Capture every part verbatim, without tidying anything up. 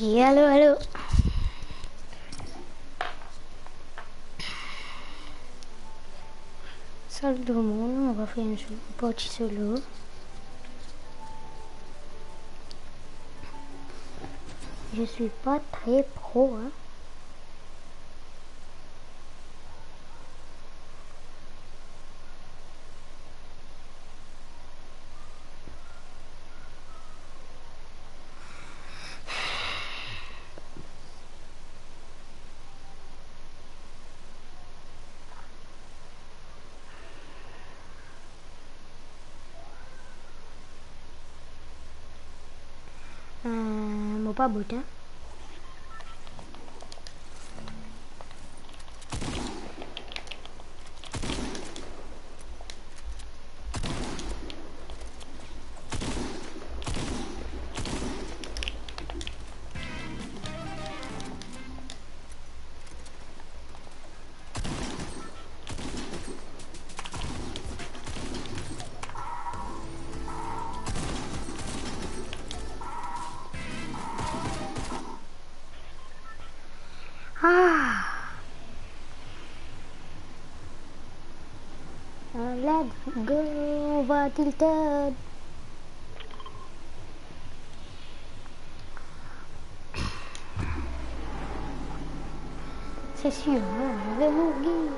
Allo, allo. Salut tout le monde, on va faire une so-, partie solo. Je suis pas très pro, hein. Euh, mo pa bout, hein. Ah. Let's go, on va tilted. C'est sûr, hein, je vais mourir.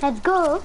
Let's go.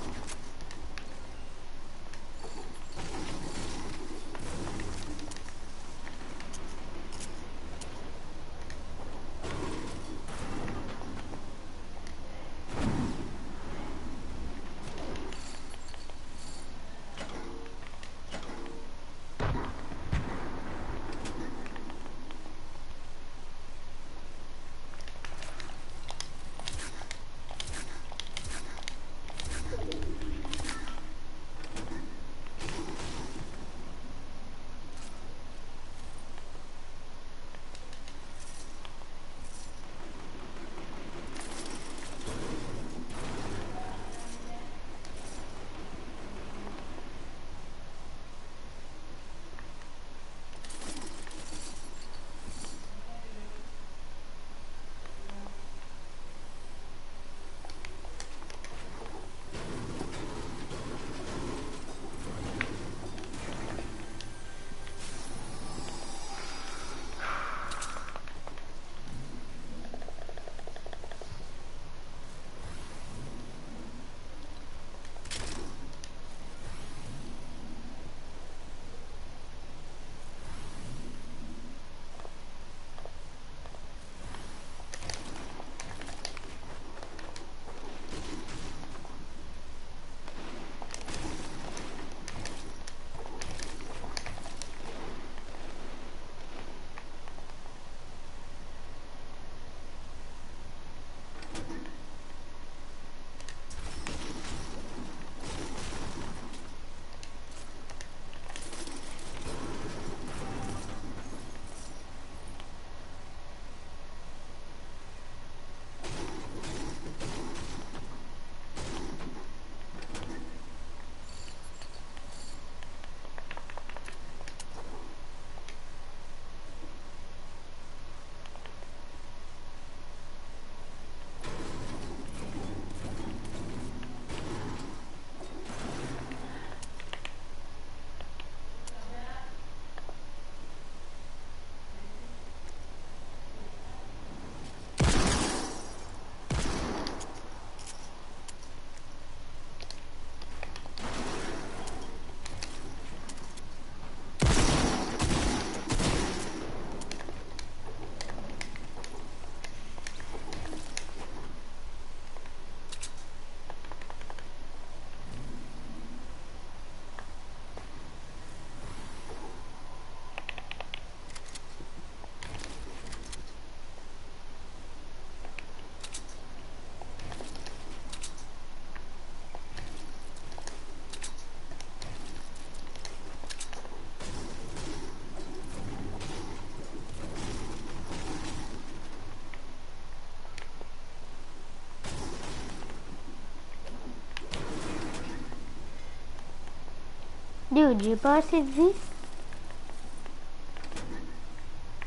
Dude, j'ai pas assez de vie.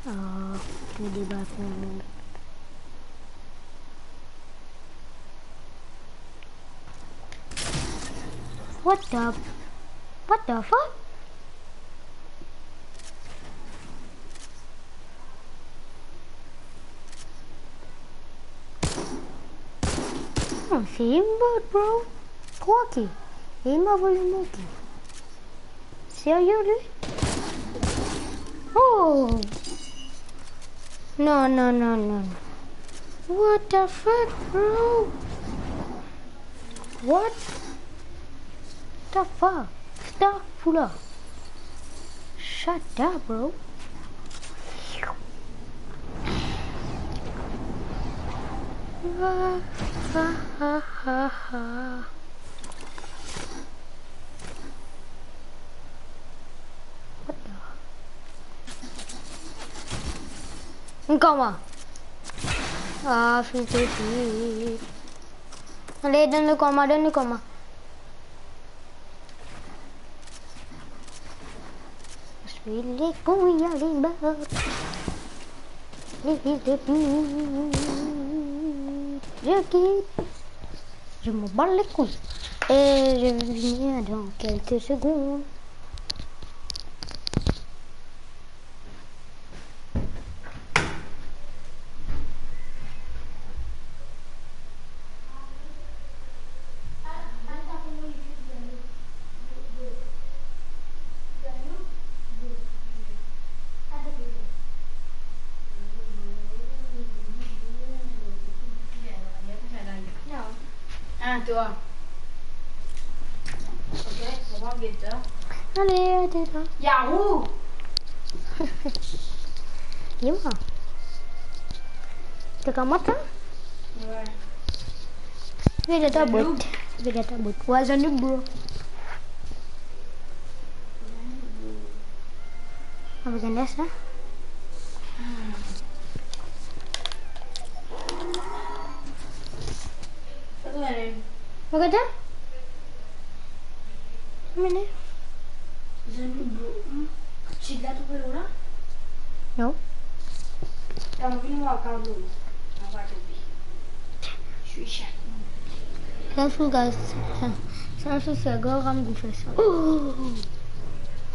Oh, le débat pour vous. What the, what the fuck? Oh, c'est aimbot, bro. Croqué. Et il m'a volé mon kill. Sérieux, lui? Oh! Non, non, non, non, non. What the fuck, bro? What the fuck? Astaghfirullah. Shut up, bro. Ha, ha, ha, ha, ha. What the? Ankor mwa. Ah, fils de pute. Ale, donn li ankor mwa, donn li ankor mwa. Je suis les couilles à les barres. Les fils de pute. Je quitte. Je m'en bats les couilles. Et je vais venir dans quelques secondes. Hein, toi. Ok, on va guetter. Ale, ale, ale. Yahoo! Yo. T'as comment ça? Ouais. Veda ta bot. Veda ta bot. Wazanu, bro. Apa kena sa? Apa kena? Mana? Zami, bro, hmm? Cik la, tu perlu lah? No. Kamu pilih mau account dulu. Apa tu? Careful, guys. Sa, sa, sa, sa, gwa ram gou fer sa.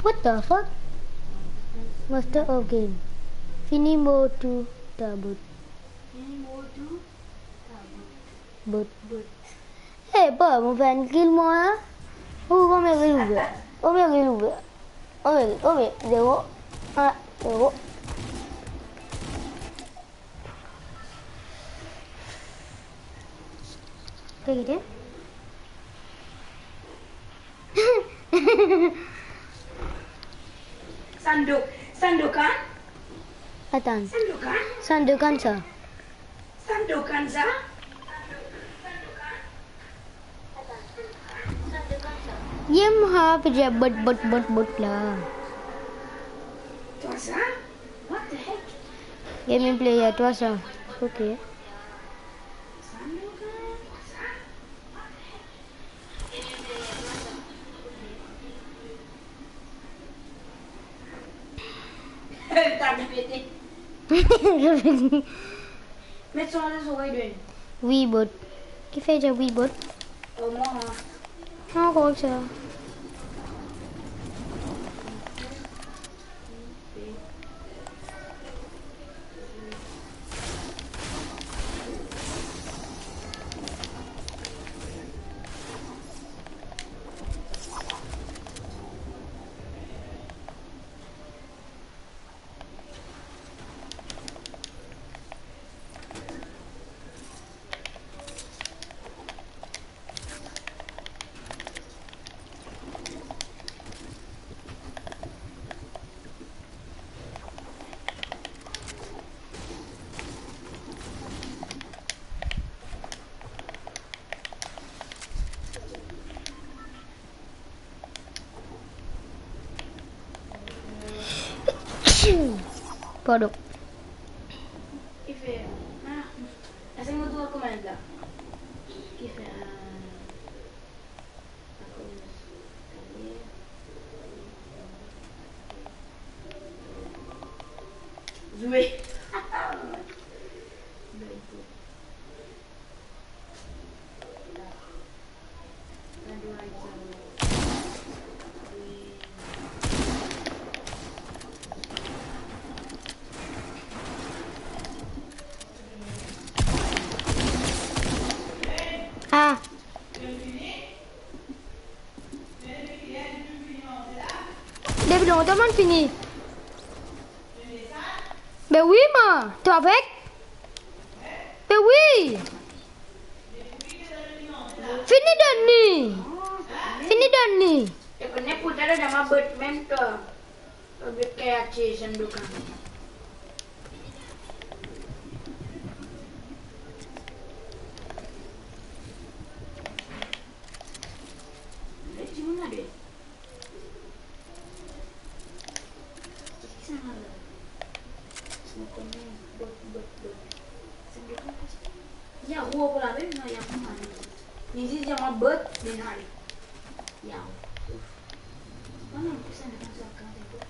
What the fuck? Master of game. Fini mo tu tabut. Fini mo tu tabut. But. But. Eh, pa, mo finn kill mwa, hein? Ou, mo meri ouver. Mo meri ouver. Mo meri, mo meri, zero. Ah, zero. Take it in. Sando-, Sandokan? Attends. Sandokan? Sandokan sa. Sandokan sa? Ye mwa pe dir bot, bot, bot, bot la. Toi sa? What the heck? Gaming player, toi sa. Ok. Sandokan sa? What the heck? T'as répété. Met son zoreille de. Wi, bot. Ki fer dir wi, bot? Euh, moi, hein. Ah, comme ça. Pardon. Ki fer? Ah, asa mo trouv kouma la. Ki fer? Ah, akoz, Zwe. Ah. Depi lontan mo'nn fini. Be wi, mwa, to avek? Be wi. Fini donn li. Fini donn li. Ek ne pou tala dan ma bot mem to. Oblik kreativ, Sandokan. Dimoun la de. Ki sa la? Mo kone bot, bot, bot. Sandokan kosa? Ya, rou pou laver, non, ya pou mane. Li dir, ya, mwa bot, me non, ale. Ya, ouf. Mwa mem pou Sandokan zot kont ankor.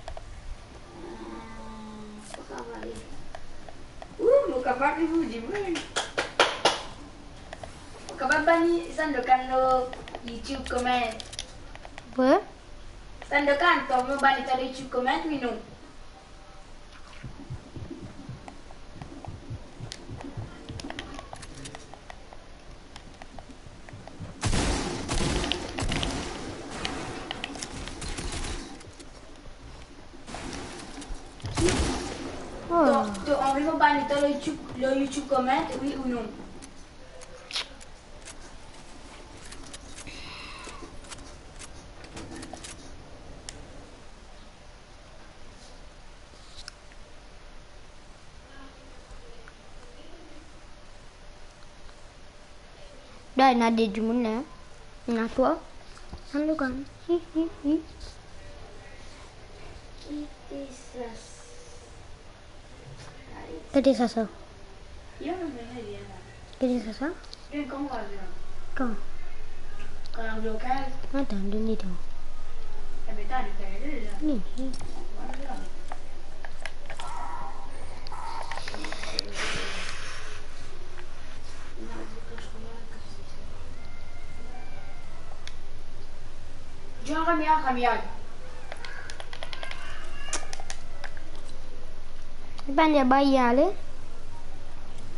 Ah, pa kapav ale. Ou, mo kapav vinn pou dimoun. Mo kapav bann Sandokan lor YouTube comment. Wi. Sandokan, to mo bann lor YouTube comment, wi non? Oh. To, to anvi mo bann lor YouTube, lor YouTube comment, wi ou non? La, ena de dimoun la. Ena twa. Sandokan. Hi, hi, hi. Ki te sa? Ki te sa sa? Ki te sa sa? Kan? Atann, donn li tan. Ni, ni. Bann la bay ale.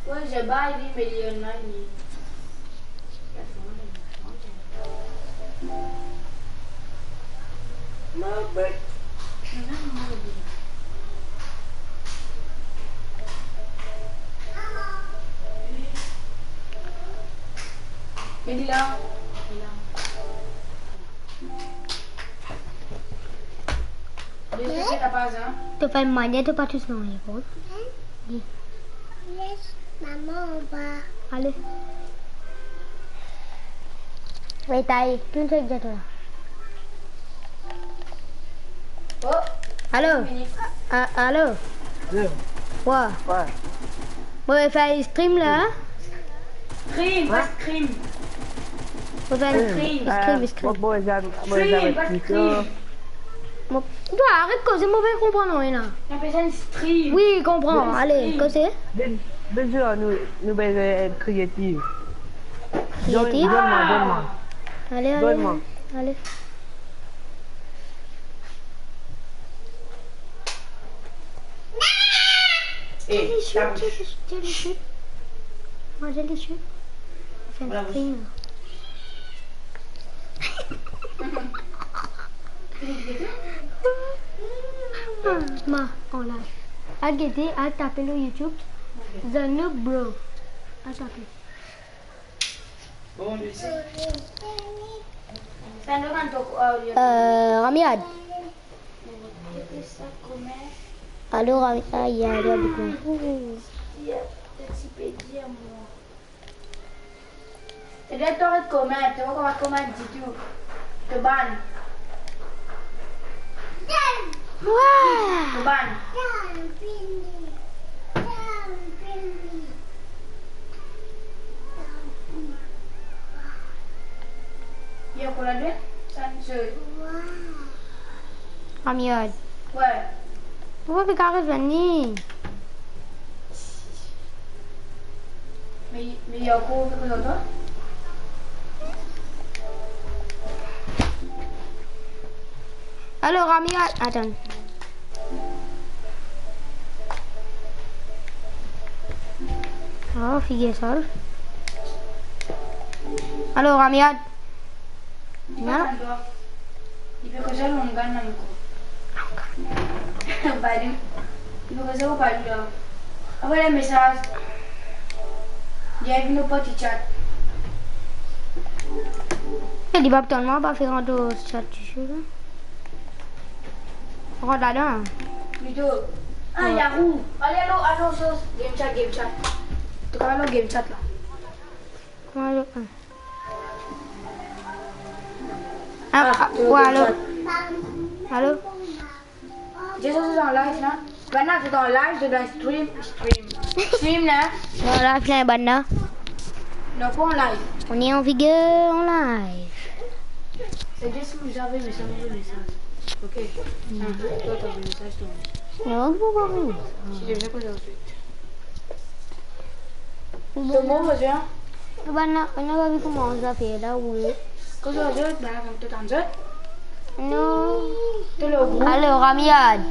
Wi, zot bay li, me li online li. Me li la. Li la. Li se la baz, hein? To pa manye, to pa tous nanye, bon? Wi. Yes, maman, on va. Ale. Wi, taille. Tout se bien, toi. Oh. Alo? Une minute. A-, alo? Alo? Wa? Wa? Mo fer stream la, hein? Stream, pa stream. Mo fer stream, stream, stream. Stream, pa stream. Mo, to aret koze, mo pa konpran nanye la. Li apel sa enn stream. Wi, konpran. Ale, koze. Be, be, nou, nou bezwen et kreatif. Kreatif? Donn, donn mwa, donn mwa. Ale, ale, ale. Eh, ta bouch. Manze li chou. Fer enn stream. Ma, on live. Al gete, al tape lor YouTube. The Noob Bro. Al tape. Euh, Ramiad. Alo, Ramiad, aïe, aïe, aïe. Ti pe dir mwa. Regarde ton comment, tu vois comment, comment ditou. To bann. Wa! To bann. Ya, kola de? Sa, se. Amiad. Wi. Pourkoi to pa kapav zwenn li? Me, me Yakoub, kouma sa? Alo, Ramiad, atann. Oh, figir sal. Alo, Ramiad. Non. Li pe koze lor Longan la, mo krwar. Pardon. Li pe koze lor Longan la. Avoy li mesaz. Li a vinn lor party chat. E li pa tann mwa, pa fer rant lor chat touswit la. Rant ladan. Plito. Ah, Yahoo. Ale, ale, ale, so, game chat, game chat. Touka, ale, game chat la. Kouma, alo? Ah, ah, ah, ouais, alo. Alo? Zot, zot, zot an live la. Bann la, zot an live, zot dan stream, stream. Stream la. Non, live la, bann la. Non, pa an live. On est en vigueur, en live. C'est juste que vous avez mis ça, vous avez mis ça. Ok. Ah, toi, t'as mis ça, je t'en mets. Non, pourquoi pas? Je viens pas ensuite. Kouma, kouma, hein? Bann la, bann la pa vi kouma zafer la, wi. Kouma zot, bann la, kouma to tann zot? Non. To lor group. Alo, Ramiad.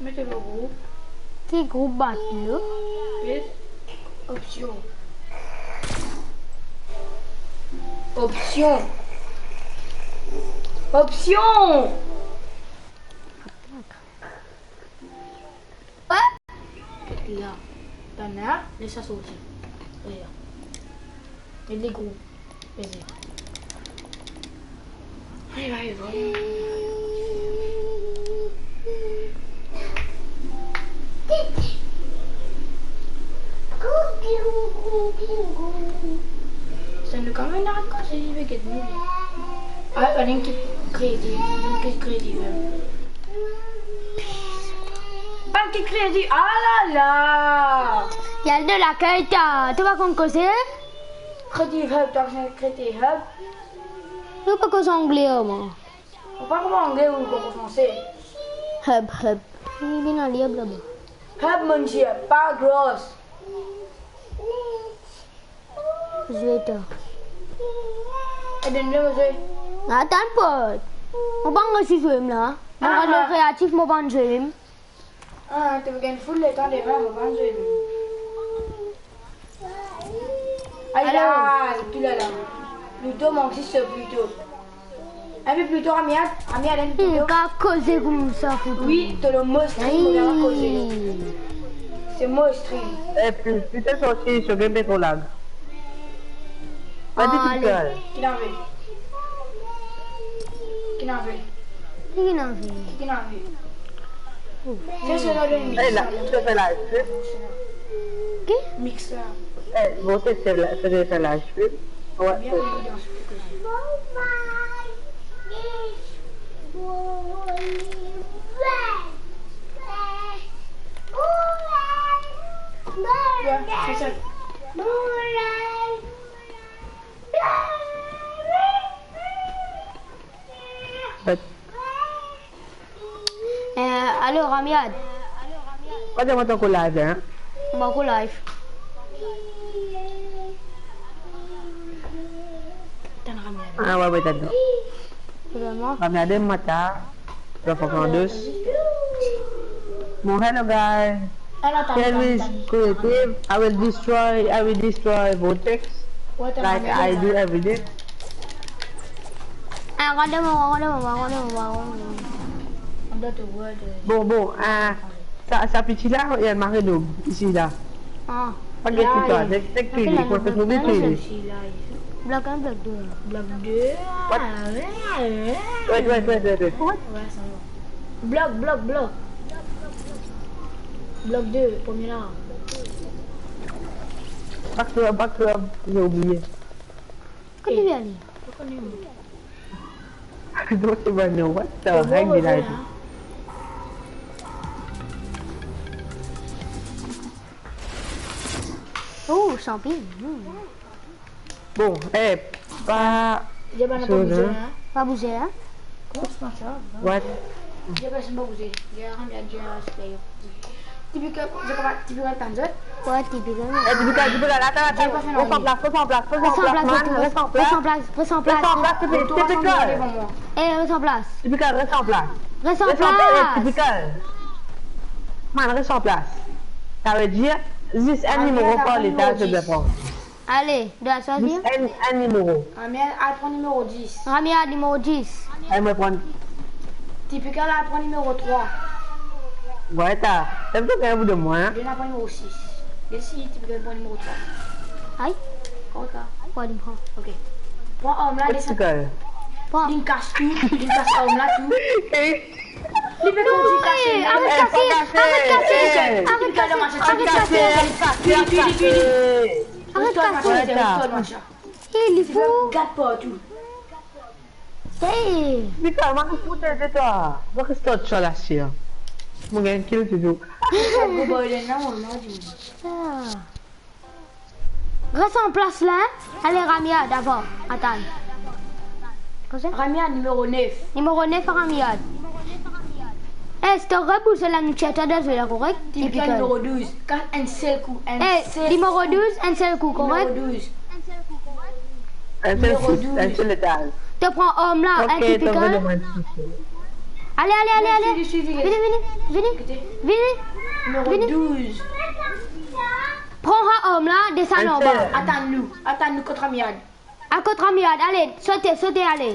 Met to lor group. Ki group bat lo? Pes. Option. Option. Option. Get la. Bann la, les sa sorti. Regarde. Met les gros. Vas-y. Allez, allez, allez. Sa nou kanmem la, kan se li pe get nou. Ah, pa enn ki kredi, enn ki kredi mem. Bann ki kredi, ah la la! Li al de lakey ta, to pa konn koze? Kredi hub, to kredi hub. Ou pa koz angle, mwa. Ou pa koz angle, ou koz franse. Hub, hub. Li vinn al hub laba. Hub, mon dieu, pa gros. Zwe ta. E donn li mo zwe. Atann, pot. Mo pa anvi zwe mem la. Mo... Ah, rod ah. Kreatif, mo pa anvi zwe mem. Ah, to gagn full letan devan, mo pa anvi zwe mem. Alo. Aya, tou la la. Ludo, mank zis Pluto. Enn pe Pluto, Amiad, Amiad, enn pe Pluto. Hmm, ka koze koumsa, foutou. Wi, to le mo stream, mo gagn koze. Ayi. Se mo stream. Eh, Pl-, Pluto sorti, so game pe tro lag. Vas-y, ale. Pluto. Ki nave? Ki nave? Ki nave? Ki nave? Fais cela de mix. Eh, la, tu fais live stream? Ki? Mix la. Eh, bon, c'est, c'est la, c'est de faire live stream. Ouais, bien, ouais. Bien, fais ça. Ouais. Eh, alo, Ramiad. Pa dir mwa to ankor live, hein? Mo ankor live. Tann Ramiad. Ah, ouais, ouais, tann. Vreman? Ramiad, mata. Zanfan kan dous. Bon, hello, guys. Tann, tann, tann, tann. Creative. I will destroy, I will destroy Vortex. Ouais, tann, like I do every day. Ah, rod mwa, rod mwa, rod mwa, rod mwa. Bon, bon, ah, sa, sa piti la, li al mare nou, isi la. Ah. Pa get twa, nek, nek twi li, fo, fo trouve twi li. Blok enn, blok de. Blok de. What? Ah, ouais, ouais. Wait, wait, wait, wait, wait. What? Ouais, sa va. Blok, blok, blok. Blok de, premie la. Back to, back to, j'ai oublié. Kot li ale? Pa kone mwa. Don't even know what the heck did I do? Oh, sanpignon. Bon, eh, pa... Li pa, pa bouze, hein? Pa bouze, hein? Kouma sa, sa va? What? Li pa, pa bouze. Li a, li a, li a, Tipikal, zot kapav, tipikal tann zot. Kwa tipikal? Eh, tipikal, tipikal, atann, atann. Res an plas, res an plas, res an plas, man, res an plas. Res an plas, res an plas. Res an plas, tipikal, tipikal. Eh, res an plas. Tipikal, res an plas. Res an plas, eh, tipikal. Man, res an plas. Savedir, zis enn nimero par letal, se de pran. Ale, dwa swazir. Zis enn, enn nimero. Ramiad, al pran nimero dis. Ramiad, nimero dis. Al, mo pran. Tipikal, al pran nimero trwa. Wey, ta. Sa bizin gagn pou de mwa, hein? Li al pran nimero sis. Li si Tipikal pran nimero trwa. Ay. Korek la. Kwa li pran? Ok. Pran om la, desann. Tipikal. Pran. Li kas tou, li kas om la tou. Li pe kondwir kase, eh, aret kase, aret kase, eh, aret kase, aret kase. Li, li, li, li, li. Aret kase. Resta, resta, resta. Eh, li fou. Gard partou. Eh. Vika, mo pou ede twa. Mo reste twa la, sir. Mo gagn kill touzour. Sa gro bordel la, mo, mo dir. Ah. Res an plas la, hein? Ale, Ramiad, avan. Atann. Kosa? Ramiad, nimero nef. Nimero nef, Ramiad. Eh, si to rebouze la, nou tir twa de zwe la, korek? Tipikal. Tipikal, nimero douz. Kas enn sel kou, enn sel kou. Eh, nimero douz, enn sel kou, korek? Nimero douz. Enn sel kou, enn sel letal. To pran om la, hein, Tipikal. Ok, to pran om la. Ale, ale, ale, ale. Vini, vini, vini. Vini. Nimero douz. Pran sa om la, desann anba. Atann nou, atann nou kot Ramiad. Al kot Ramiad, ale, sote, sote, ale.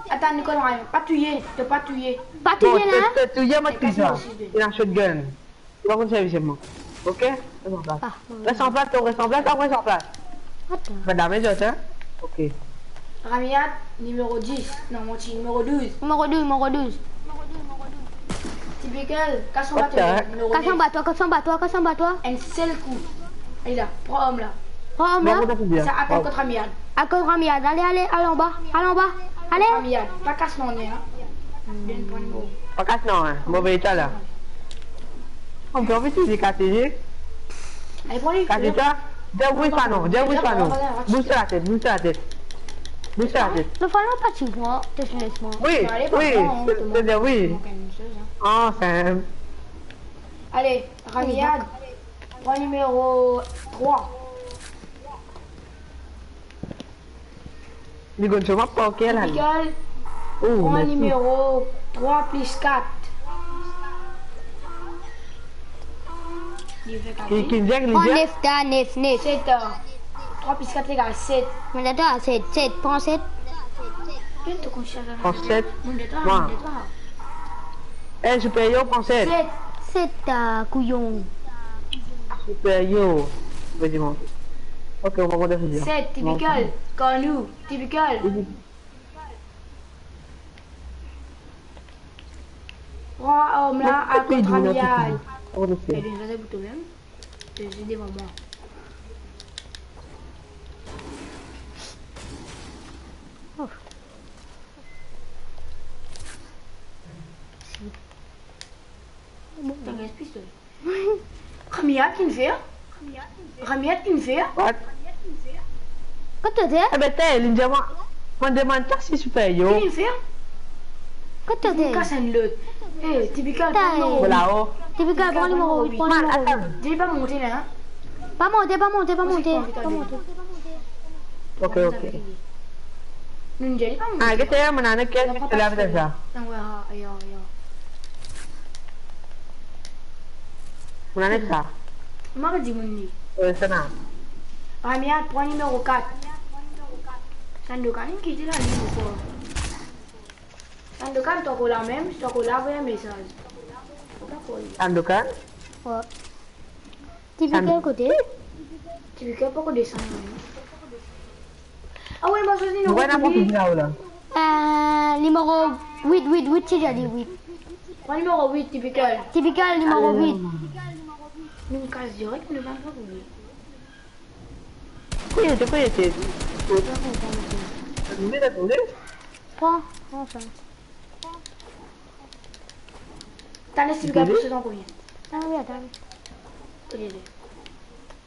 Atann nou kot Ramiad, pa touye, to pa touye. Pa touye, non? Bon, to touye, mo touye sa. Li ena shotgun. Li pa konn servi selman. Ok? Res an plas. Ah, res an plas, to res an plas, to res an plas. Atann. Madam, zot, hein? Ok. Ramiad, nimero dis. Non, manti, nimero douz. Nimero douz, nimero douz. Tipikal, kas anba twa, nimero nef. Kas anba twa, kas anba twa, kas anba twa. Enn sel kou. Ala, pran om la. Pran om la. Sa atann kot Ramiad. Atann kot Ramiad. Ale, ale, al anba, al anba. Ale. Ramiad, pa kas nanye, hein. Donn pran mo. Pa kas non, hein. Mo vey twa la. Mo pe anvi touzour kase li. Ale, pran li. Kase twa. Dir wi swa non, dir wi swa non. Bouz latet, bouz latet. Bouz latet. Wi, wi, se, se dir wi. Anfin. Ale, Ramiad, pran nimero trwa. Li konn so map par ker la, li. Tipikal, pran nimero trwa plis kat. Li fer kat. Ki, ki dir, ki dir? Pran nef, ta, nef, nef. Set, ta. Trwa plis kat egal set. Mo dir twa, set, set, pran set. Pran set. Mo dir twa, mo dir twa. Eh, Super Yo, pran set. Set. Set, ta kouyon. Super Yo. Ve dir mwa. Ok, mo pa konn sa dir. Set, Tipikal. Kornou, Tipikal. Pran om la, al kot Ramiad. Pran set. Eh bien, sa se pou twa mem. Se, se devan mwa. Oh. Bon. T'as un esprit, toi. Ramiad, ki'nn fer? Ramiad, ki'nn fer? What? Kot to te? Eh ben, te, li dir mwa, mo demann twa si Super Yo. Ki'nn fer? Kot to te? Kas enn lot. Eh, Tipikal, pran nimero. Tipikal, pran nimero wit, pran nimero wit. Li pa monte la, hein? Pa monte, pa monte, pa monte, pa monte. Ok, ok. Nou dir li pa monte. Ah, get, mo ena nek, get, get la, get la. Mo ena nek sa. Mo pa dir moun li. Eh, sa la. Ramiad, pran nimero kat. Sandokan, ki ti la, li ankor. Sandokan, to ankor la mem, to ankor la, avoy enn mesaz. Sandokan? Wi. Tipikal kote? Tipikal poko desann. Ah wi, mo swazir nimero konbien? Eh, nimero wit, wit, wit, ti dir li wit. Mo nimero wit, Tipikal. Tipikal, nimero wit. Nou kas direk, nou pa konbien. Kouma to, kouma to? Atann, atann, atann. Pran, pran sa. Atann, Tipikal pou sot an premie. Atann, wi, atann. Kouma li ye?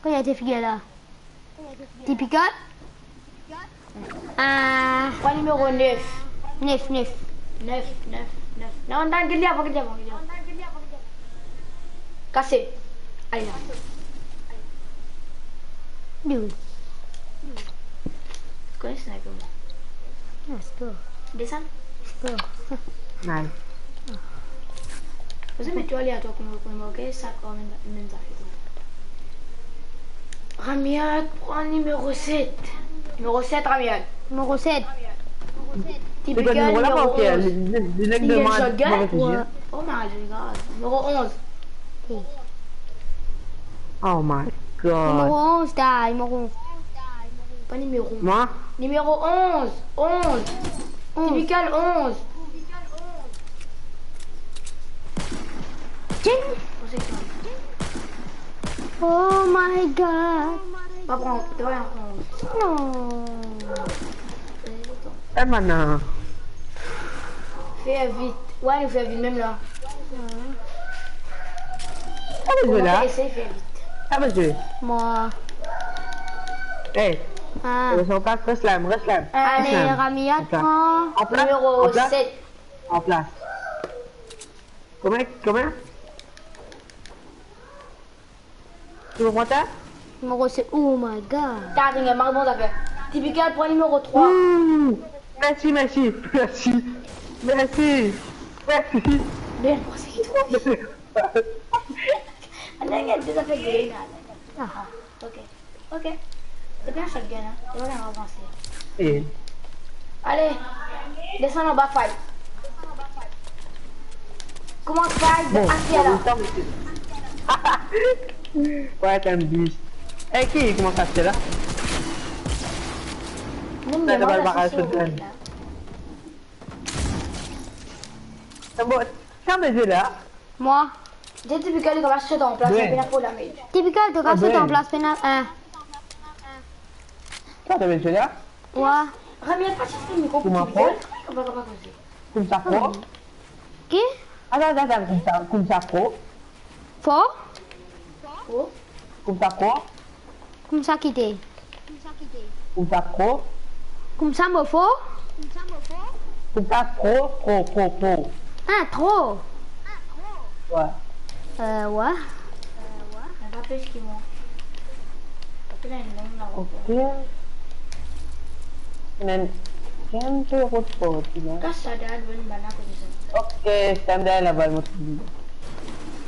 Kouma li ye, Tipikal la? Tipikal? Ah. Pran nimero nef. Nef, nef. Nef, nef, nef. Non, non, get li avan, get li avan, get li avan. Kase. Ayo. Wi. Kone sniper mwa. Ah, spor. Desann. Spor. Nice. Ozil met twa ale atwa kouma, kouma, ok, sa kan mem, mem zafer. Ramiat, pran nimero set. Nimero set, Ramiat. Nimero set. Tipical, nimero la, ok, nimero onz. Li, li, li nek... Li demann shotgun? Move fizi. Oh my God. Nimero onz. Ok. Oh my God. Nimero onz, ta, nimero onz. Pa nimero. Mwa? Nimero onz. Onz. Onz. Tipical onz. Ting. Oh my God. Pa pran, to pa pran. Non. Eh, manna. Fer vit. Wi, nou fer vit mem la. Sa pe zwe la? Kouma esey fer vit? Sa pe zwe? Mwa. Eh. Ah. Res an plas, res la, res la. Ale, res la. Ramiat, pran. An plas, nimero set. An plas. Kouma, kouma? Ti pe pran ta? Mo rose, oh my God. Ta, ring, mank bon zafer. Tipical, pran nimero trwa. Ouh, mersi, mersi, mersi. Mersi. Mersi. Bien, bon, se ki tro. Ann gagn de zafer grenad. Ah. Ok. Ok. Se pa shotgun, hein. Se pa gagn avanse. Eh. Ale, desann anba, fight. Koumans fight, bon, aster la. Bon, bon, bon. What a bitch. Eh, ki koumans aster la? Non, non, non, non, non, non. Sa bon, sa mezye la. Mwa. Tipical, li kapav sot an plas, pena pou damage. Tipical, to kapav sot an plas, pena, eh. Sa to vinn fer la? Wa. Ramiat, pa tir mikro pou Tipical. Kouma sa? Kouma sa, kouma sa? Koumsa pro? Ki? Atann, atann, atann, koumsa, koumsa pro? Fo? Fo? Koumsa pro? Koumsa ki te? Koumsa pro? Koumsa mo fo? Koumsa pro, pro, pro, pro. Ah, tro. Wi. Eh, wi. Ok. Ena enn, enn ti rod for ti la. Kas sa, dad, bann banna koumsa. Ok, stand by la, bal mo trouve.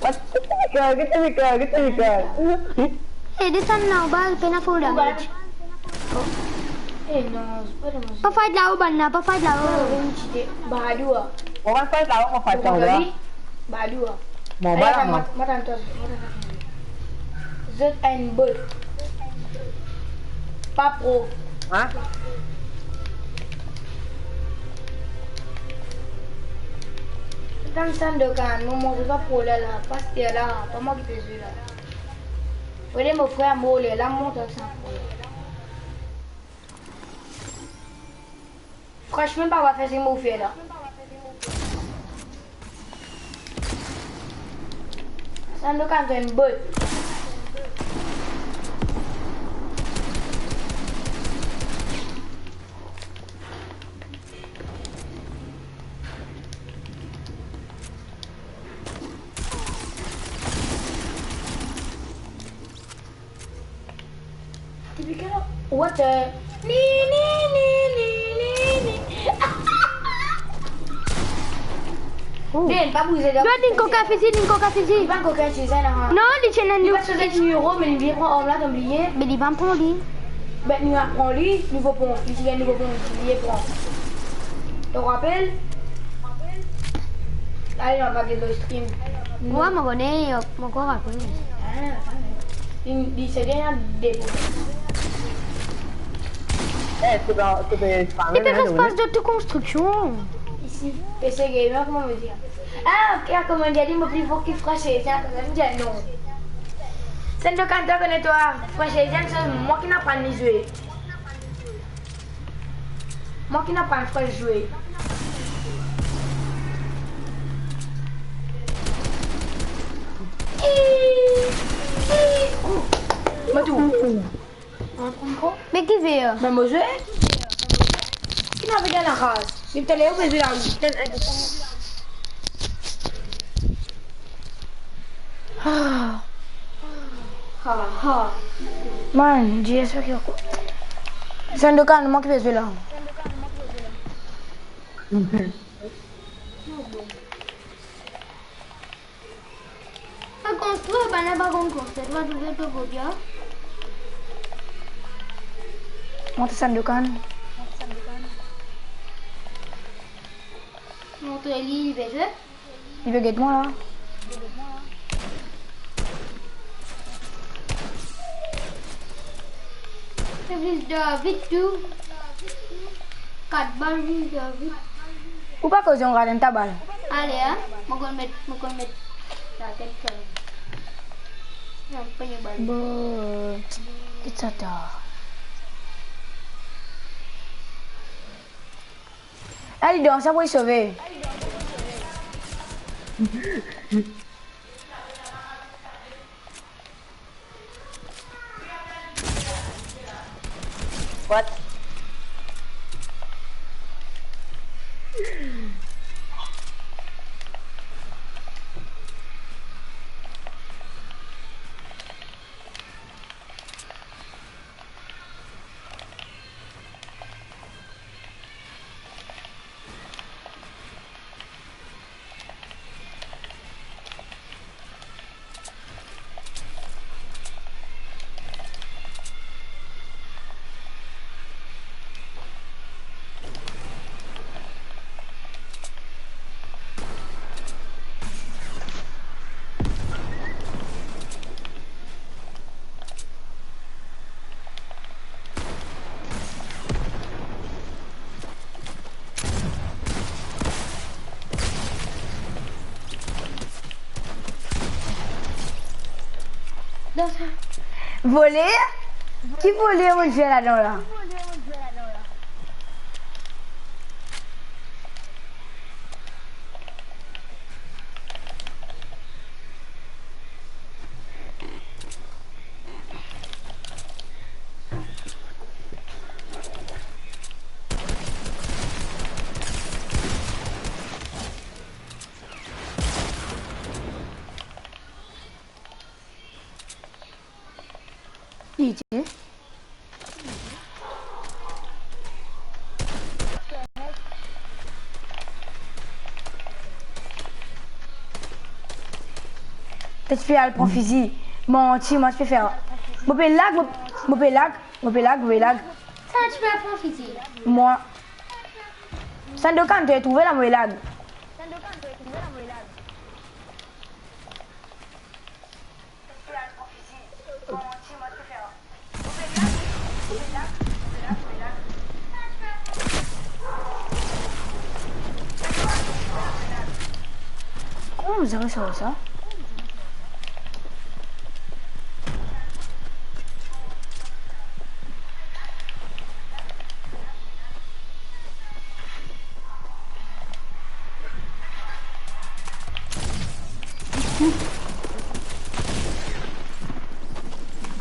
Get Tipical, get Tipical, get Tipical. Eh, desann la, bal, pena pou damage. Oh. Eh, non, se pa damage. Pa fight lao, banna, pa fight lao. Oh, vinn tire. Badou, ah. Mo pa fight lao, mo fight lao la. Badou, ah. Bon, ale, bal, atann, mwa. Mo, mo atann twa, mo atann twa. Zot enn bot. Pa pro. Hein? Atann, Sandokan, mo montre twa pro la, la, pa aster la, pa mwa ki pe zwe la. Regarde, mo frer, mo ler la, mo montre twa sa pro la. Fransman, pa va fer seki mo fer la. Sandokan, to enn bot. Tipical, what the? Ni, ni, ni. Oh. Ben, pa bouze, donk. Dwa, li ena koka fizi, li ena koka fizi. Li pa koka fizi, sa, non. Non, li ti ena... Li pa chanz nimero, me li bien pran arm la, to bliye. Me li pa pran li. Ben, nou aprann li, nouvo pran. Li ti gagn nouvo pran, li bien pran. To rapel? Ale, nou va get lor stream. Mwa, mo kone, mo ankor rapel. Ah, li, li se gagn de pran. Eh, se pa, se pa, se pa... Li pe fer spas de tou konstriksion. Isi, P C Gamer, kouma mo dir? Ah, ok, kouma dir, li mo pli for ki Fresh Asian, kouma mo dir non. Sandokan, to kone twa, Fresh Asian, se mwa ki inn aprann li zwe. Mwa ki inn aprann Fresh zwe. Ih, ih, oh. Mo tou. Me ki fer? Me mo zwe. Ki ena avek la raz? Depi taler ou pe zwe la, wi. Ah. Man, G S ki ankor. Sandokan, mwa ki pe zwe la. Pa konstrir, bann la pa konn konstrir, pa trouve to godi, a? Montre Sandokan. Montre li, li pe zwe. Li pe get mwa la. Fevriz David tou. Kat bal, Fevriz David. Ou pa koze, on rat enn ta bal. Ale, a? Mo konn met, mo konn met latet fer. Non, pa enn bal. Bon, ki sa ta? Al dan sa pou li sove. What? Voler? Ki voler mo dir ladan la? Li ti. To ti pe al pran fizi. Manti, mwa ti pe fer. Mo pe lag, mo, mo pe lag, mo pe lag, mo pe lag. Sa ti pe al pran fizi. Mwa. Sandokan, to trouve la, mo pe lag. Oh, zero sa, sa.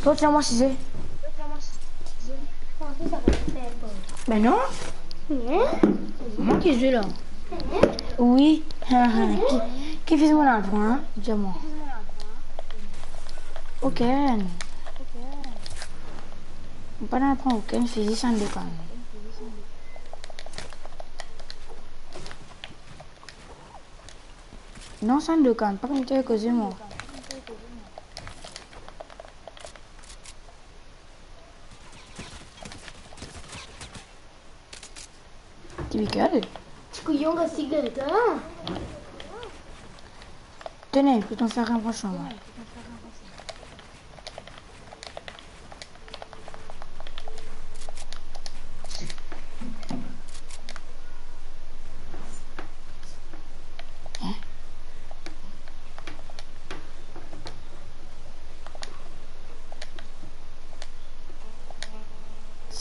Sort lor mwa size. Ben non. Mwa ki zwe la. Wi. Ki, ki fizi mo al pran, dir mwa? Okenn. Mo pa al pran okenn fizi, Sandokan. Non, Sandokan, pa konn ki koze mwa. Ti bigel. Ti kouyon, gagn ti gel, twa. Tene, pou to fer enn pran swa.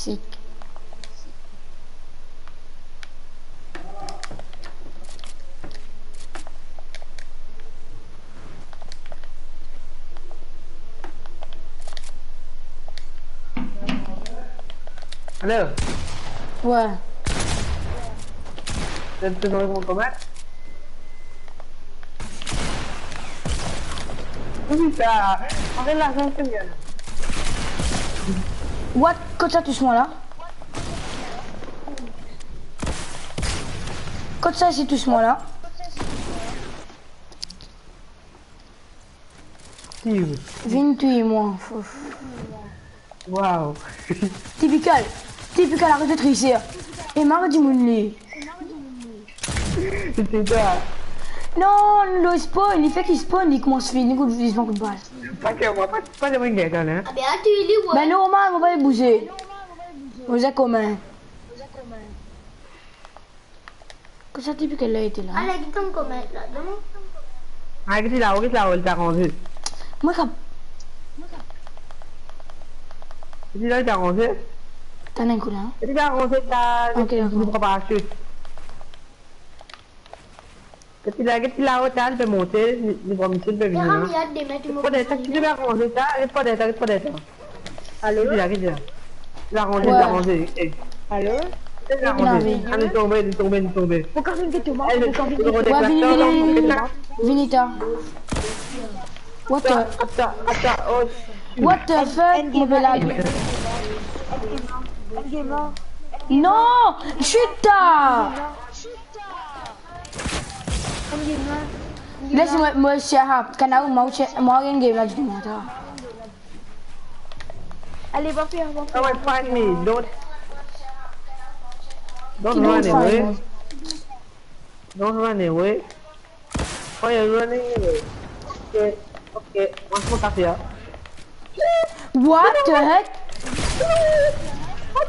Sik. Alo? Wi. To, to dan mo komat? Wi, sa. Aret lazans, Seigneur. What? Kot sa tous mwa la? Kot sa isi tous mwa la? Tir. Vinn touy mwa. Wow. Tipikal. Tipikal, aret trise. E mari dimoun li. Se twa. Non, nou spawn, li fek spawn, li koumans fini, kout, li pran kout bal. Pa ke mwa, pa, pa de mwa gagn la. Abe, atann li, wi. Ben normal, mo pa bouze. Mo ze koman. Kot sa tipi ki la ete la? Ale, get enn koman la, donn. Ah, get la, get la, li ta ranze. Mwa kap. Get la, li ta ranze. Tann enn kou la. Get la, ranze la. Ok, dakor. Li pran parasite. Get la, get la, li pe monte, li, li pran misil, li pe vini la. Get la, get la, ranze la, get la, get la. Alo? Get la, get la. La ranze, la ranze. Wi. Eh. Alo? La ranze. Get la, get la. Ah, li tonbe, li tonbe, li tonbe. Mo kav vinn get mwa, eh, mo kav vinn get mwa. Vini, vini, vini, vini. Vini, ta. What the? Atann, atann, oh. What the fuck? Mo pe lag. Non! Chute, ta! Les mwa, mwa, shut up. Kana ou, mwa, mwa, mwa, gagn game la ditou, ta. Ale, va fer, va fer. Come and find me. Don't, don't run away. Don't run away. Why you running away? Ok, ok. Mwa, mo kav fer. What the heck?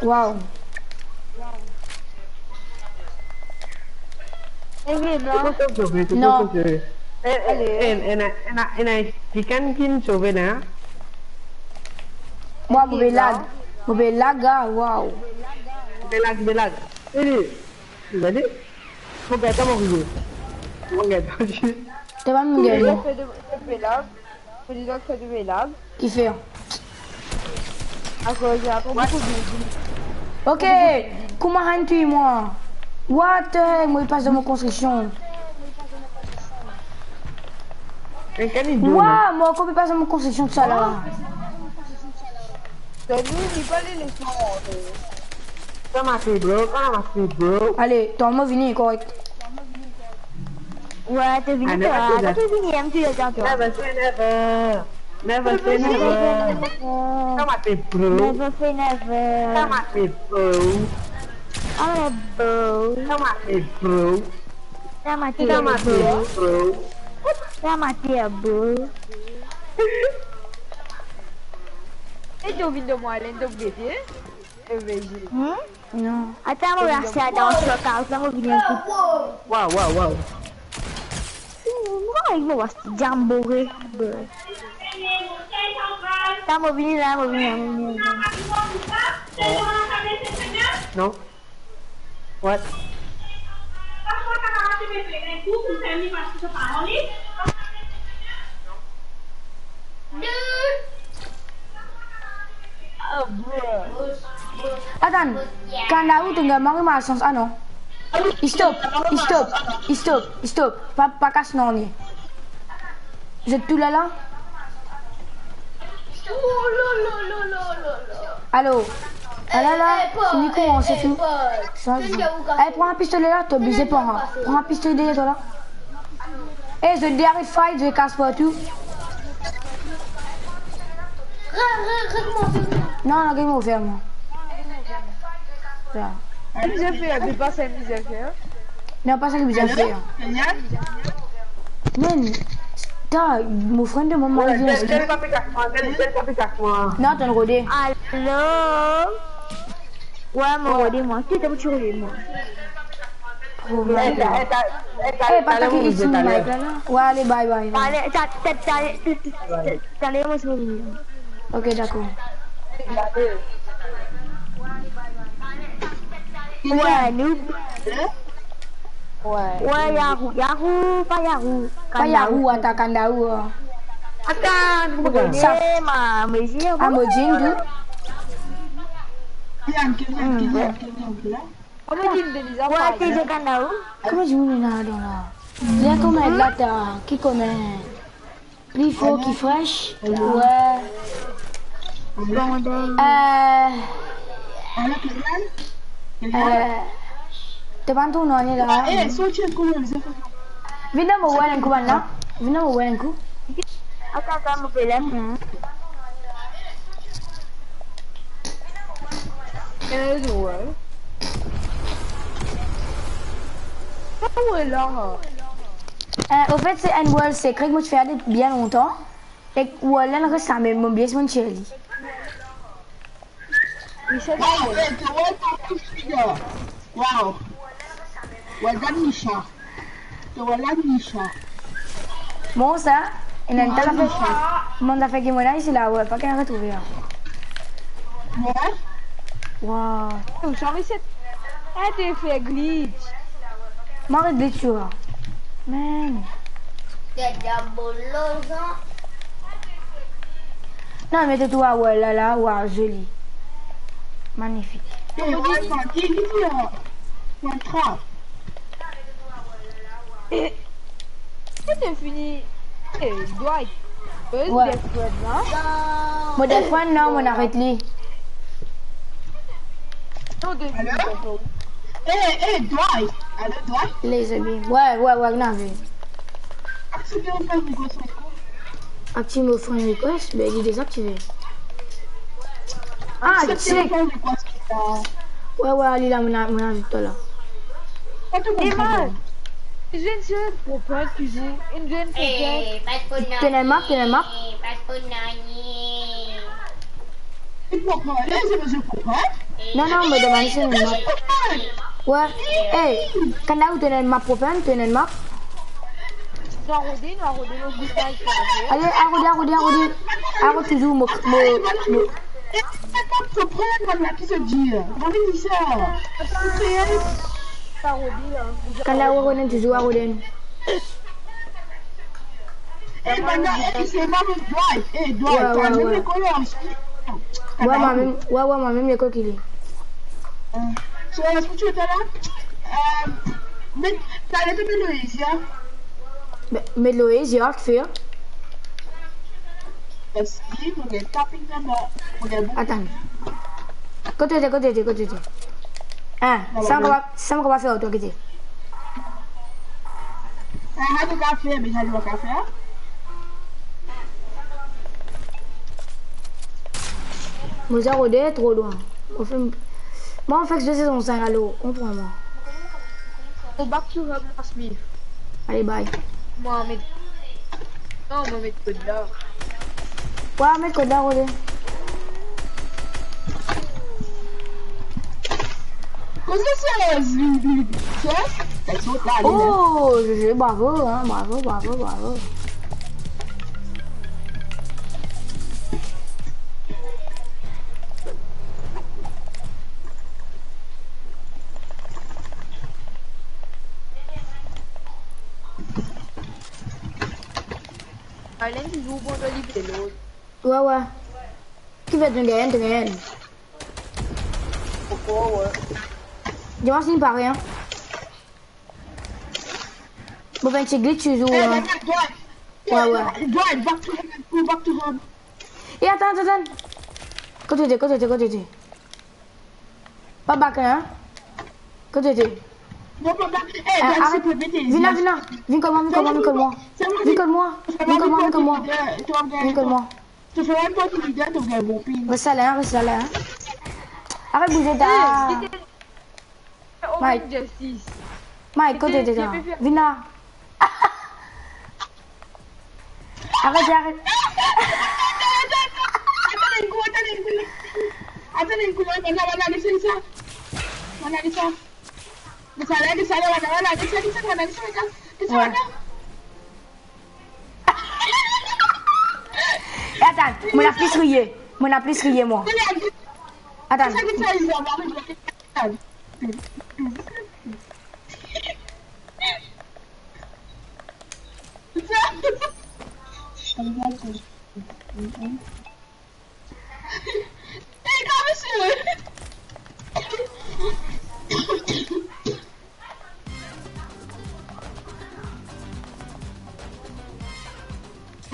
Wow. Enn game la. Non. Eh, eh, ale. Ena, ena, ena, kikenn ki finn sove la? Mwa, mo pe lag. Mo pe lag, ah, wow. Mo pe lag, mo pe lag. Eh, gade. Mo gagn mo rive. Mo gagn. To pa mo gagn. Fode, fode lag. Fode lag, fode lag. Kifer? Akoz, akoz boukou de... Ok, kouma inn touy mwa? What the heck, mo pas dan mo konstriksion. Enn kann idio la. Wa, mo ankor pe pas dan mo konstriksion tousala. Salut, li pa le leson. Come at me, bro. Come at me, bro. Ale, tann mo vini, korek. Wi, to vini, twa. Atann, to vini, M, to vini, atann, twa. Never say never. Never say never. Come at me, bro. Never say never. Come at me, bro. Come at me, bro. Come at me, bro. Come at me, bro. Come at me, bro. E to vinn dan mwa, Alen, to gete? Hmm? Non. Atann, mo reste dan shootout la, mo vini enn kou. Wow, wow, wow. Hmm, mo reste Jamboree. Atann, mo vini la, mo vini la, mo vini la. Non. What? Atann, kan la ou to gagn mari malsans, ah non. Stop, stop, stop, stop. Pa, pa kas non, ni. Zot tou la la? Alo? Ala la, fini koumanse tou. Sanz non. Eh, pran pistole la, to oblize pran. Pran pistole deryer twa la. Eh, zot de aret fight, zot kas partou. Non, non, game over, mwa. Sa. Mizè fer, to pas mizè fer. Non, pa sa ki bizin fer. Men, ta, mo friend demann mwa. Zel, zel pa pe kas mwa, zel, zel pa pe kas mwa. Non, tann rode. Alo? Wi, mo rode mwa. Ki to ti rode mwa? Problem. Eh, ta, eh, ta, eh, ta, eh, pa ta ki isi mo mic la, non? Wi, ale, bye, bye, bye. Ale, ta, ta, ta, ta, ta, ta, ta, Ok, dakor. Wi, noob. Wi, Yahoo, Yahoo, pa Yahoo. Pa Yahoo, ata Kandahou, ah. Atann, mo gagn. Sa. Eh, ma, mo dir, ah, mo dir tou. Hmm, wi. Wi, ti dir Kandahou. Kouma dimoun ena ladan la? Ler kouma ena la ta, ki kouma? Pli for ki fresh. Wi. Bon, euh, euh, to pa tourn ane la. Vinn dan mo wall enn kou bann la. Vinn dan mo wall enn kou. Atann, atann, mo pe lem, non. Wall. Wall la. Euh, anfet, se enn wall sekre ki mo ti fer depi bien lontan. Ek wall la inn res samem, mo bliye si mo'nn tir li. Michel, wow, eh, to wall pa pli figir. Wow. Well done, Misha. To wall la, Misha. Bon, sa, ena enn ta zafer, enn ta zafer ki mo ena isi la, wi, pa kapav retrouve, an. Wi. Wow. Ou save se, eh, to fer glitch. Mo aret glitch, wi. Man. Non, met to wall la, la, wow, zoli. Magnifik. Eh, ouais, ça dit, euh, contrat. Eh, c'est fini. Eh, Dwight. Euh, ouais. Death Squad, non? Mo Death Squad, non, mo'nn aret li. Non, de... Allô? Eh, eh, Dwight. Allô, Dwight? Les amis. Ouais, ouais, ouais, non, mais... Accepte mon friend request. Active mo friend request, be li dezaktive. Ah, accepte check. Mon friend request, euh. Ouais, ouais, li la, mo'nn, mo'nn azout twa la. Pas de problème. Emma, je ne sais pas pourquoi tu joues une jeune fille. To ena enn map, to ena enn map. Non, non, mo demann si ena enn map. Ouais. Eh, kan la ou to ena enn map propen, to ena enn map. Ale, arode, arode, arode. Arode touzour, mo, mo, mo. Kan la ou revinn touzour, arode. Eh, bann la, eh, se mwa mem Dwight. Eh, Dwight, ouais, ouais, ouais. Mwa mem, ouais, ouais, mwa mem lekol ki li. Euh, so, est-ce que tu étais là? Euh, met, t'as arrêté de Loïs, hein? Be, met Loïs, ya, ki fer? Parce que mon gars, tapping là-bas, mon gars, bon. Atann. Kot to ete, kot to ete, kot to ete? Hein, sa mo kapav, sa mo kapav fer, twa ki ete. Ah, ah, to kapav fer, me sa, to pa kapav fer. Mo ti rode tro lwin. Mo fer, mo fer sezon sink, alor, ou pran mwa. Go back to hub, Smith. Ale, bye. Mwa, met, non, mwa, met kod la. Wa, met kod la, rode. Kouma sa, Zli, Zli, sa? Sa sot la, ale, la. Oh, G G, bravo, hein, bravo, bravo, bravo. Allen, tu joues bon, toi, il fait l'autre. Ouais, ouais. Qui fait ton gain, ton gain? Pourquoi, ouais. Dis-moi s'il paraît, hein. Bon, ben, tu glitches, tu joues, hein. Eh, ben, toi, toi, ouais, ouais. Toi, back to home, go back to home. Et attends, attends, attends. Kot to ete, kot to ete, kot to ete? Pa back, hein? Kot to ete? Non, pa back. Eh, ah, ben, arrête. Vinn la, vinn la. Vinn kot mwa, vinn kot mwa, vinn kot mwa. Vinn kot mwa. Vinn kot mwa, vinn kot mwa. Vinn kot mwa. To fer enn parti leader, to gagn bon ping. Res la, hein, res la, hein. Arrête bouger ta. Eh, Mike. Mike, kot to ete la? Vinn la. Arrête, arrête. Atann enn kou, atann enn kou. Atann enn kou, la, la, la, la, listen sa. La, la, listen. Listen la, listen la, la, la, la, listen, listen, la, listen, listen, listen, ouais. Eh, atann, mo ena plis riye. Mo ena plis riye, mwa. Atann.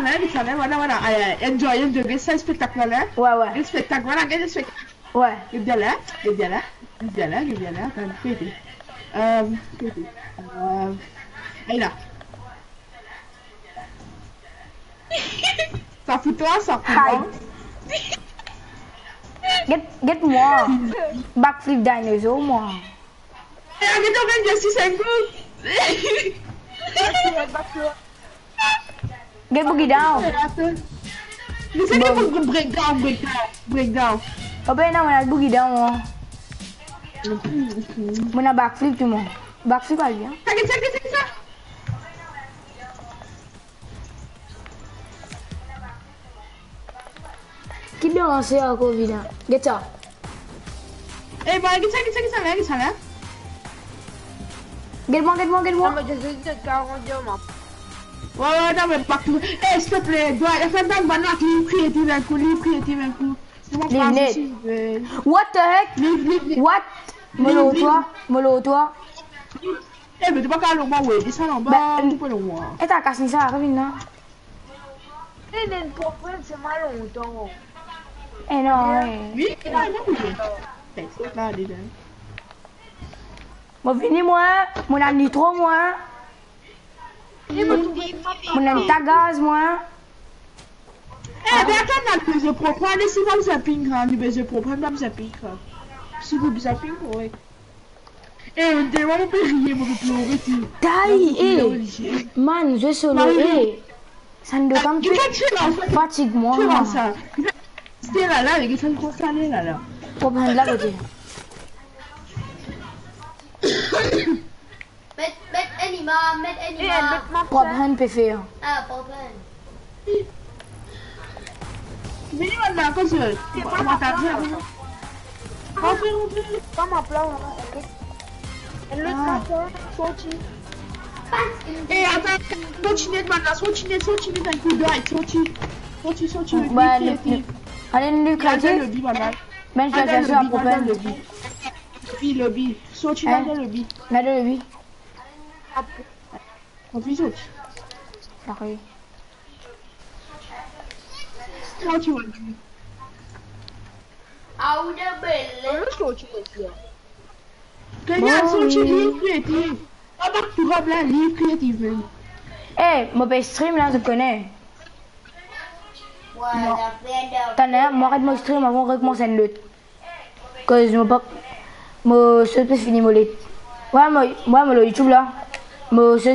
la, get sa la, vwala, vwala. Ay, ay, enjoy, enjoy, get sa spektak la, la. Ouais, ouais. Get spektak, vwala, get spektak. Ouais. Get bien la, get bien la, get bien la, get bien la, atann, kote? Euh, kote? Euh, ay la. Sa pou twa, sa pou mwa. Get, get mwa. Backflip dinosaur, mwa. Eh, arrête, on vient de six secondes. Get boogie down. Mais c'est que pour breakdown, breakdown, breakdown. Oh ben non, on a le boogie down, mwa. Mwa, na backflip, tou, mwa. Backflip, al bien. T'inquiète, t'inquiète, t'inquiète. Ki danse ankor, Vida? Get sa. Eh, bon, get sa, get sa, get sa la, get sa la. Get mwa, get mwa, get mwa. Non, mais je suis de quarante, mwa. Ouais, ouais, non, mais pas tout. Eh, s'il te plaît, doit, fais pas mal, non, li creative, li creative. Leave net. What the heck? Leave, leave, leave. What? Leave, leave. Mo lor twa, mo lor twa. Eh, mais t'es pas calme, moi, ouais, descends en bas, ben, tu peux le voir. E ta kas ni sa, revinn la. Eh, ena enn problem, se mwa lontan. Eh non, eh. Oui, non, non, oui. Texte la, déjà. Mo vini, mwa, mo ena nitro, mwa. Mo ena tagaz, mwa. Eh, ben, atann, nou bezwen pran, ale, si nou bezwen ping, hein, nou bezwen pran, nou bezwen ping, hein. Si nou bezwen ping, ouais. Eh, on dirait mo pe riye, mo pe plore, ti. Tay, eh. Man, zwe solo, eh. Sa nou dotan pe fatig mwa. Kouma sa? Stay la, la, li, sa nou konsa, la, la. Problem la, kote? Met, met enn imam, met enn imam. Problem pe fer. Ah, problem. Vini, bann la, koz. Kouma ta dir? Antre, antre. Pa mwa plan, hein. Lot la, sorti. Eh, atann, sorti net, bann la, sorti net, sorti net, enn kou, guys, sorti. Sorti, sorti, sorti. Ba, li kreatif. Ale, li kreatif. Atann, le bi, bann la. Bann kreatif, atann, le bi, atann, le bi. Lobi, lobi. Sorti la, hein? Dan lobi. La dan lobi. Konfizyon. Pare. Sorti, sorti. Aou de belle. Sorti, sorti. Kenya, sorti, li kreatif. Aba, tou rob la, li kreatif, mem. Eh, mo pe stream la, zot kone. Non. Atann, mwa aret mo stream avan rekoumans enn lot. Koz mo pa, mo sot pe fini mo let. Mwa, mo, mwa, mo lor YouTube la. Mo sot